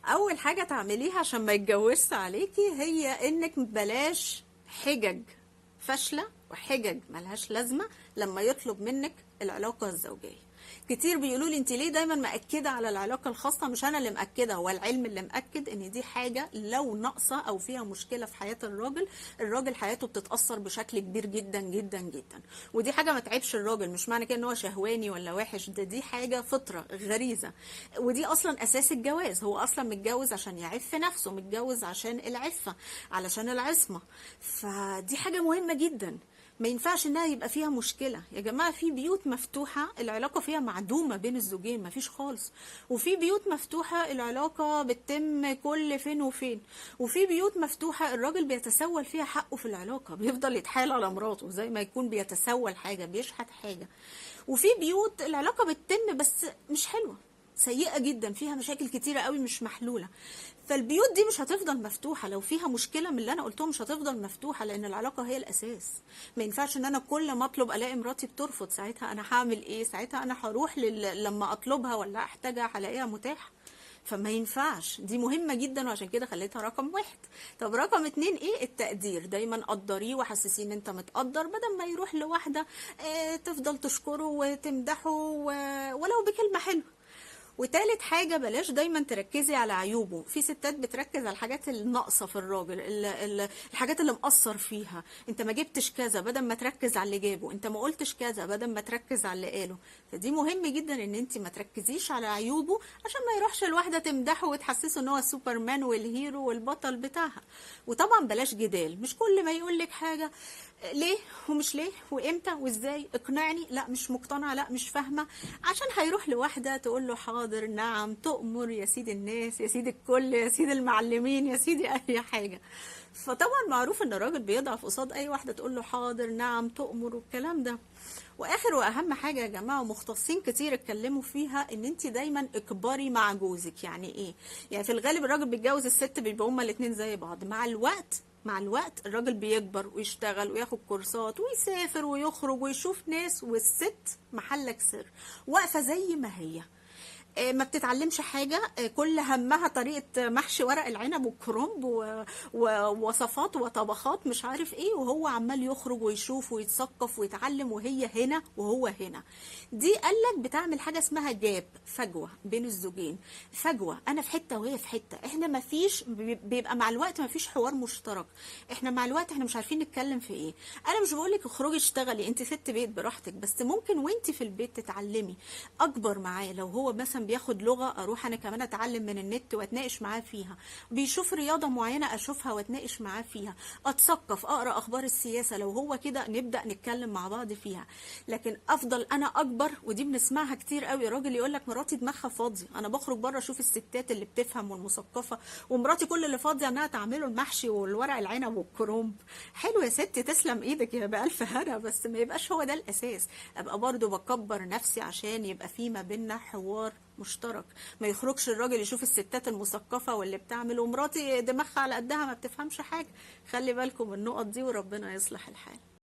اول حاجة تعمليها عشان ما يتجوزش عليكي هي انك بلاش حجج فاشلة وحجج ملهاش لازمه لما يطلب منك العلاقة الزوجية. كتير بيقولوا لي انت ليه دايما مأكده على العلاقة الخاصة؟ مش انا اللي مأكده، هو العلم اللي مأكد ان دي حاجة لو ناقصه او فيها مشكلة في حياة الراجل، الراجل حياته بتتأثر بشكل كبير جدا جدا جدا. ودي حاجة ما تعيبش الراجل، مش معنى كده ان هو شهواني ولا وحش، ده دي حاجة فطره غريزة، ودي اصلا اساس الجواز. هو اصلا متجوز عشان يعف نفسه، متجوز عشان العفة، علشان العصمة، فدي حاجة مهمة جدا، ما ينفعش انها يبقى فيها مشكلة. يا جماعة في بيوت مفتوحة العلاقة فيها معدومة بين الزوجين، ما فيش خالص، وفي بيوت مفتوحة العلاقة بتتم كل فين وفين، وفي بيوت مفتوحة الراجل بيتسول فيها حقه في العلاقة، بيفضل يتحايل على مراته زي ما يكون بيتسول حاجة، بيشحت حاجة. وفي بيوت العلاقة بتتم بس مش حلوة، سيئة جدا، فيها مشاكل كتيرة قوي مش محلولة. فالبيوت دي مش هتفضل مفتوحة لو فيها مشكلة من اللي أنا قلتهم، مش هتفضل مفتوحة، لأن العلاقة هي الأساس. ما ينفعش إن أنا كل ما أطلب ألاقي مراتي بترفض، ساعتها أنا هعمل إيه؟ ساعتها أنا هروح لما أطلبها ولا أحتاجها هلاقيها متاحة؟ فما ينفعش. دي مهمة جدا، وعشان كده خليتها رقم 1. طب رقم 2 ايه؟ التقدير. دايما قدرية وحسسيه ان انت متقدر، بدل ما يروح لواحدة تفضل تشكره وتمدحه ولو بكلمة حلوة. وتالت حاجة، بلاش دايما تركزي على عيوبه. في ستات بتركز على الحاجات الناقصة في الراجل، الحاجات اللي مقصر فيها، انت ما جبتش كذا، بدل ما تركز على اللي جابه، انت ما قلتش كذا، بدل ما تركز على اللي قاله. فدي مهم جدا ان انت ما تركزيش على عيوبه، عشان ما يروحش الواحدة تمدحه وتحسسه ان هو السوبرمان وال hero والبطل بتاعها. وطبعا بلاش جدال، مش كل ما يقول لك حاجة ليه ومش ليه وامتى وازاي، اقنعني، لا مش مقتنعة، لا مش فاهمة، عشان هيروح لواحدة تقول له حاضر نعم تؤمر يا سيد الناس، يا سيد الكل، يا سيد المعلمين، يا سيدي اي حاجة. فطبعا معروف ان الراجل بيضعف قصاد اي واحدة تقول له حاضر نعم تؤمر والكلام ده. واخر واهم حاجة يا جماعة، ومختصين كتير اتكلموا فيها، ان انت دايما اكبري مع جوزك. يعني ايه؟ يعني في الغالب الراجل بيتجوز الست بيبقوا هما الاتنين زي بعض، مع الوقت الراجل بيكبر ويشتغل وياخد كورسات ويسافر ويخرج ويشوف ناس، والست محلك سر، واقفة زي ما هي، ما بتتعلمش حاجة، كل همها طريقة محشي ورق العنب والكرنب ووصفات وطبخات مش عارف ايه، وهو عمال يخرج ويشوف ويتثقف ويتعلم، وهي هنا وهو هنا. دي قالك بتعمل حاجة اسمها جاب، فجوة بين الزوجين، فجوة، انا في حتة وهي في حتة، احنا ما فيش، بيبقى مع الوقت ما فيش حوار مشترك، احنا مع الوقت احنا مش عارفين نتكلم في ايه. انا مش بقولك اخرجي اشتغلي، انت ست بيت براحتك، بس ممكن وانت في البيت تتعلمي اكبر معاه. لو هو مثلا بياخد لغة، اروح انا كمان اتعلم من النت واتناقش معاه فيها، بيشوف رياضة معينة اشوفها واتناقش معاه فيها، اتثقف، اقرا اخبار السياسة، لو هو كده نبدأ نتكلم مع بعض فيها. لكن افضل انا اكبر، ودي بنسمعها كتير قوي، راجل يقول لك مراتي دماغها فاضي، انا بخرج بره اشوف الستات اللي بتفهم والمثقفة، ومراتي كل اللي فاضية انها تعمله المحشي والورق العنب والكرنب. حلو يا ستي، تسلم ايدك يا بألف هنا، بس ما يبقاش هو ده الاساس. ابقى برضو بكبر نفسي عشان يبقى في ما بيننا حوار مشترك، ما يخرجش الراجل يشوف الستات المثقفة واللي بتعمل ومراتي دماغها على قدها ما بتفهمش حاجة. خلي بالكم من النقط دي، وربنا يصلح الحال.